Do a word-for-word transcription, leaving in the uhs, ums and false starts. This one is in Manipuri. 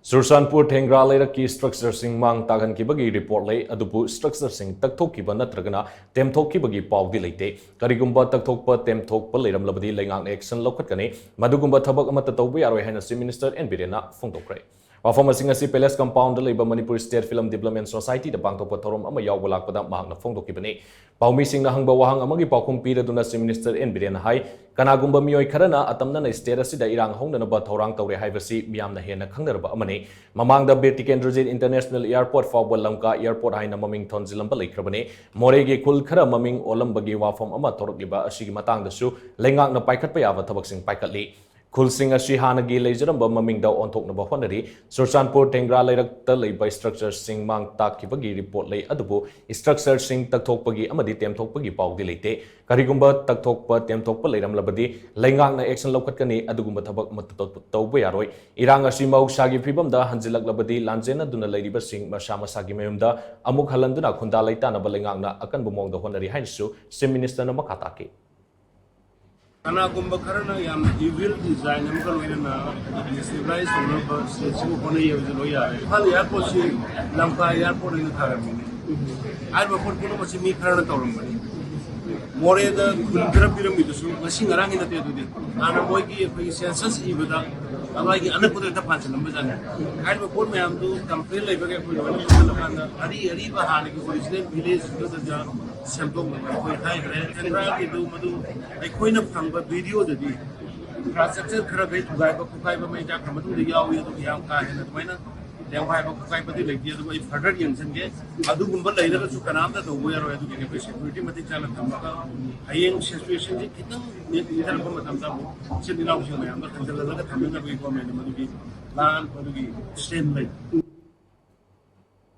ꯆꯨꯔꯆꯥꯟꯄꯨꯔ ꯊꯦꯡꯒ꯭ꯔꯥ ꯂꯩꯔꯛꯀꯤ ꯁ꯭ꯇ꯭ꯔꯛꯆꯔꯁꯤꯡ ꯃꯥꯡ ꯇꯥꯛꯍꯟꯈꯤꯕꯒꯤ ꯔꯤꯄꯣꯔꯠ ꯂꯩ, ꯑꯗꯨꯕꯨ ꯁ꯭ꯇ꯭ꯔꯛꯆꯔꯁꯤꯡ ꯇꯛꯊꯣꯛꯈꯤꯕ ꯅꯠꯇ꯭ꯔꯒꯅ ꯇꯦꯝꯊꯣꯛꯈꯤꯕꯒꯤ ꯄꯥꯎꯗꯤ ꯂꯩꯇꯦ꯫ ꯀꯔꯤꯒꯨꯝꯕ ꯇꯛꯊꯣꯛꯄ ꯇꯦꯝꯊꯣꯛꯄ ꯂꯩꯔꯝꯂꯕꯗꯤ ꯂꯩꯉꯥꯛꯅ ꯑꯦꯛꯁꯟ ꯂꯧꯈꯠꯀꯅꯤ꯫ ꯃꯗꯨꯒꯨꯝꯕ ꯊꯕꯛ ꯑꯃꯠꯇ ꯇꯧꯕ ꯌꯥꯔꯣꯏ ꯍꯥꯏꯅ ꯆꯤꯐ ꯃꯤꯅꯤꯁꯇꯔ ꯑꯦꯟ ꯕꯤꯔꯦꯟꯅ ꯐꯣꯡꯗꯣꯛꯈ꯭ꯔꯦ꯫ ꯋꯥꯐꯝ ꯑꯁꯤꯡ ꯑꯁꯤ ꯄꯦꯂꯦꯁ ꯀꯝꯄꯥꯎꯟꯗ ꯂꯩꯕ ꯃꯅꯤꯄꯨꯔ ꯁ꯭ꯇꯦꯠ ꯐꯤꯂꯝ ꯗꯤꯕ꯭ꯂꯞꯃꯦꯟ ꯁꯣꯁꯥꯏꯇꯤꯗ ꯄꯥꯡꯊꯣꯛꯄ ꯊꯧꯔꯝ ꯑꯃ ꯌꯥꯎꯕ ꯂꯥꯛꯄꯗ ꯃꯍꯥꯛꯅ ꯐꯣꯡꯗꯣꯛꯈꯤꯕꯅꯤ꯫ ꯄꯥꯎꯃꯤꯁꯤꯡꯅ ꯍꯪꯕ ꯋꯥꯍꯪ ꯑꯃꯒꯤ ꯄꯥꯎꯈꯨꯝ ꯄꯤꯔꯗꯨꯅ ꯆꯤꯐ ꯃꯤꯅꯤꯁꯇꯔ ꯑꯦꯟ ꯕꯤꯔꯦꯟꯅ ꯍꯥꯏ, ꯀꯅꯥꯒꯨꯝꯕ ꯃꯤꯑꯣꯏ ꯈꯔꯅ ꯑꯇꯝꯅꯅ ꯁ꯭ꯇꯦꯠ ꯑꯁꯤꯗ ꯏꯔꯥꯡ ꯍꯧꯅꯅꯕ ꯊꯧꯔꯥꯡ ꯇꯧꯔꯦ ꯍꯥꯏꯕꯁꯤ ꯃꯤꯌꯥꯝꯅ ꯍꯦꯟꯅ ꯈꯪꯅꯔꯕ ꯑꯃꯅꯤ꯫ ꯃꯃꯥꯡꯗ ꯕꯤꯔ ꯇꯤꯀꯦꯟꯗ꯭ꯔꯖꯤꯠ ꯏꯟꯇꯔꯅꯦꯁꯅꯦꯜ ꯑꯦꯌꯔꯄꯣꯔꯠ ꯐꯥꯎꯕ ꯂꯝꯀꯥ ꯑꯦꯌꯔꯄꯣꯔꯠ ꯍꯥꯏꯅ ꯃꯃꯤꯡ ꯊꯣꯟꯖꯤꯜꯂꯝꯕ ꯂꯩꯈ꯭ꯔꯕꯅꯤ꯫ ꯃꯣꯔꯦꯒꯤ ꯈꯨꯜ ꯈꯔ ꯃꯃꯤꯡ ꯑꯣꯜꯂꯝꯕꯒꯤ ꯋꯥꯐꯝ ꯑꯃ ꯊꯣꯔꯛꯂꯤꯕ ꯑꯁꯤꯒꯤ ꯃꯇꯥꯡꯗꯁꯨ ꯂꯩꯉꯥꯛꯅ ꯄꯥꯏꯈꯠꯄ ꯌꯥꯕ ꯊꯕꯛꯁꯤꯡ ꯄꯥꯏꯈꯠꯂꯤ꯫ ꯈꯨꯜꯁꯤꯡ ꯑꯁꯤ ꯍꯥꯟꯅꯒꯤ ꯂꯩꯖꯔꯝꯕ ꯃꯃꯤꯡꯗ ꯑꯣꯟꯊꯣꯛꯅꯕ ꯍꯣꯠꯅꯔꯤ꯫ ꯆꯨꯔꯆꯥꯟꯄꯨꯔ ꯊꯦꯡꯒ꯭ꯔꯥ ꯂꯩꯔꯛꯇ ꯂꯩꯕ ꯁ꯭ꯇ꯭ꯔꯛꯆꯔꯁꯤꯡ ꯃꯥꯡ ꯇꯥꯛꯈꯤꯕꯒꯤ ꯔꯤꯄꯣꯔꯠ ꯂꯩ, ꯑꯗꯨꯕꯨ ꯁ꯭ꯇ꯭ꯔꯛꯆꯔꯁꯤꯡ ꯇꯛꯊꯣꯛꯄꯒꯤ ꯑꯃꯗꯤ ꯇꯦꯝꯊꯣꯛꯄꯒꯤ ꯄꯥꯎꯗꯤ ꯂꯩꯇꯦ꯫ ꯀꯔꯤꯒꯨꯝꯕ ꯇꯛꯊꯣꯛꯄ ꯇꯦꯝꯊꯣꯛꯄ ꯂꯩꯔꯝꯂꯕꯗꯤ ꯂꯩꯉꯥꯛꯅ ꯑꯦꯛꯁꯟ ꯂꯧꯈꯠꯀꯅꯤ꯫ ꯑꯗꯨꯒꯨꯝꯕ ꯊꯕꯛ ꯑꯃꯠꯇ ꯇꯧ-, ꯇꯧꯕ ꯌꯥꯔꯣꯏ꯫ ꯏꯔꯥꯡ ꯑꯁꯤ ꯃꯍꯧꯁꯥꯒꯤ ꯐꯤꯕꯝꯗ ꯍꯟꯖꯤꯜꯂꯛꯂꯕꯗꯤ ꯂꯥꯟꯖꯦꯟꯅꯗꯨꯅ ꯂꯩꯔꯤꯕꯁꯤꯡ ꯃꯁꯥ ꯃꯁꯥꯒꯤ ꯃꯌꯨꯝꯗ ꯑꯃꯨꯛ ꯍꯜꯍꯟꯗꯨꯅ ꯈꯨꯟꯗꯥ ꯂꯩꯇꯥꯅꯕ ꯂꯩꯉꯥꯛꯅ ꯑꯀꯟꯕ ꯃꯑꯣꯡꯗ ꯍꯣꯠꯅꯔꯤ ꯍꯥꯏꯅꯁꯨ ꯆꯤꯐ ꯃꯤꯅꯤꯁꯇꯔꯅ ꯃꯈꯥ ꯇꯥꯈꯤ꯫ ꯀꯅꯥꯒꯨꯝꯕ ꯈꯔꯅ ꯌꯥꯝꯅ ꯏꯚꯤꯜ ꯗꯤꯖꯥꯏꯟ ꯑꯃꯒ ꯂꯣꯏꯅꯅ ꯁꯤꯚꯤꯂꯥꯏꯁ ꯇꯧꯅꯕ ꯁ꯭ꯇꯦꯠꯁꯤꯕꯨ ꯍꯣꯠꯅꯩ ꯍꯥꯏꯕꯁꯦ ꯂꯣꯏ ꯌꯥꯔꯦ꯫ ꯏꯝꯐꯥꯜ ꯑꯦꯌꯥꯔꯄꯣꯔꯠꯁꯤ ꯂꯝꯀꯥ ꯑꯦꯌꯥꯔꯄꯣꯔꯠ ꯑꯣꯏꯅ ꯊꯥꯔꯝꯃꯤꯅꯦ꯫ ꯍꯥꯏꯔꯤꯕ ꯄꯣꯠ ꯄꯨꯝꯅꯃꯛꯁꯤ ꯃꯤ ꯈꯔꯅ ꯇꯧꯔꯝꯕꯅꯤ꯫ ꯃꯣꯔꯦꯗ ꯈꯨꯟ ꯈꯔ ꯄꯤꯔꯝꯃꯤꯗꯨꯁꯨ ꯉꯁꯤ ꯉꯔꯥꯡꯒꯤ ꯅꯠꯇꯦ꯫ ꯑꯗꯨꯗꯤ ꯍꯥꯟꯅ ꯃꯣꯏꯒꯤ ꯑꯩꯈꯣꯏꯒꯤ ꯁꯦꯟꯁꯁ ꯏꯕꯗ ꯑꯗꯨꯋꯥꯏꯒꯤ ꯑꯅꯛꯄꯗ ꯍꯦꯛꯇ ꯄꯥꯟꯁꯤꯜꯂꯝꯕꯖꯥꯠꯅꯤ꯫ ꯍꯥꯏꯔꯤꯕ ꯄꯣꯠ ꯃꯌꯥꯝꯗꯨ ꯀꯝꯄ꯭ꯂꯦꯟ ꯂꯩꯕꯒꯤ ꯑꯩꯈꯣꯏ ꯂꯣꯏꯅ ꯄꯨꯟꯁꯤꯜꯂꯀꯥꯟꯗ ꯑꯔꯤ ꯑꯔꯤꯕ ꯍꯥꯟꯅꯒꯤ ꯑꯣꯔꯤꯖꯤꯅꯦꯜ ꯚꯤꯂꯦꯖꯇꯨꯗ ꯁꯦꯝꯗꯣꯛꯅꯕ ꯑꯩꯈꯣꯏ ꯍꯥꯏꯈ꯭ꯔꯦ꯫ ꯁꯦꯟꯗ꯭ꯔꯥꯒꯤꯗꯨ ꯃꯗꯨ ꯑꯩꯈꯣꯏꯅ ꯐꯪꯕ ꯚꯤꯗꯤꯑꯣꯗꯗꯤ ꯏꯟꯐ꯭ꯔꯥꯁ꯭ꯇ꯭ꯔꯛꯆꯔ ꯈꯔ ꯈꯩ ꯊꯨꯒꯥꯏꯕ ꯈꯣꯠꯀꯥꯏꯕ ꯃꯩ ꯆꯥꯛꯈ꯭ꯔ ꯃꯇꯨꯡꯗ ꯌꯥꯎꯏ꯫ ꯑꯗꯨꯒ ꯌꯥꯝ ꯀꯥ ꯍꯦꯟꯅ ꯑꯗꯨꯃꯥꯏꯅ ꯂꯦꯡꯈꯥꯏꯕ ꯈꯣꯠꯀꯥꯏꯕꯗꯤ ꯂꯩꯇꯦ꯫ ꯑꯗꯨꯕꯨ ꯑꯩ ꯐꯔꯗꯔ ꯌꯦꯡꯁꯤꯟꯒꯦ꯫ ꯑꯗꯨꯒꯨꯝꯕ ꯂꯩꯔꯒꯁꯨ ꯀꯅꯥꯝꯇ ꯇꯧꯕ ꯌꯥꯔꯣꯏ꯫ ꯑꯗꯨꯒꯤꯅꯤ ꯑꯩꯈꯣꯏ ꯁꯦꯀ꯭ꯌꯨꯔꯤꯇꯤ ꯃꯇꯤꯛ ꯆꯥꯅ ꯊꯝꯃꯒ ꯍꯌꯦꯡ ꯁꯤꯆꯨꯋꯦꯁꯟꯁꯤ ꯈꯤꯇꯪ ꯅꯦꯝꯊꯔꯛꯄ ꯃꯇꯝꯗ ꯑꯃꯨꯛ ꯏꯆꯤꯜ ꯏꯅꯥꯎꯁꯤꯡ ꯃꯌꯥꯝꯗ ꯈꯟꯖꯤꯜꯍꯜꯂꯒ ꯊꯝꯅꯅꯕꯒꯤ ꯒꯣꯔꯃꯦꯟꯅ ꯃꯗꯨꯒꯤ ꯄ꯭ꯂꯥꯟ, ꯃꯗꯨꯒꯤ ꯁ꯭ꯇꯦꯞ ꯂꯩ꯫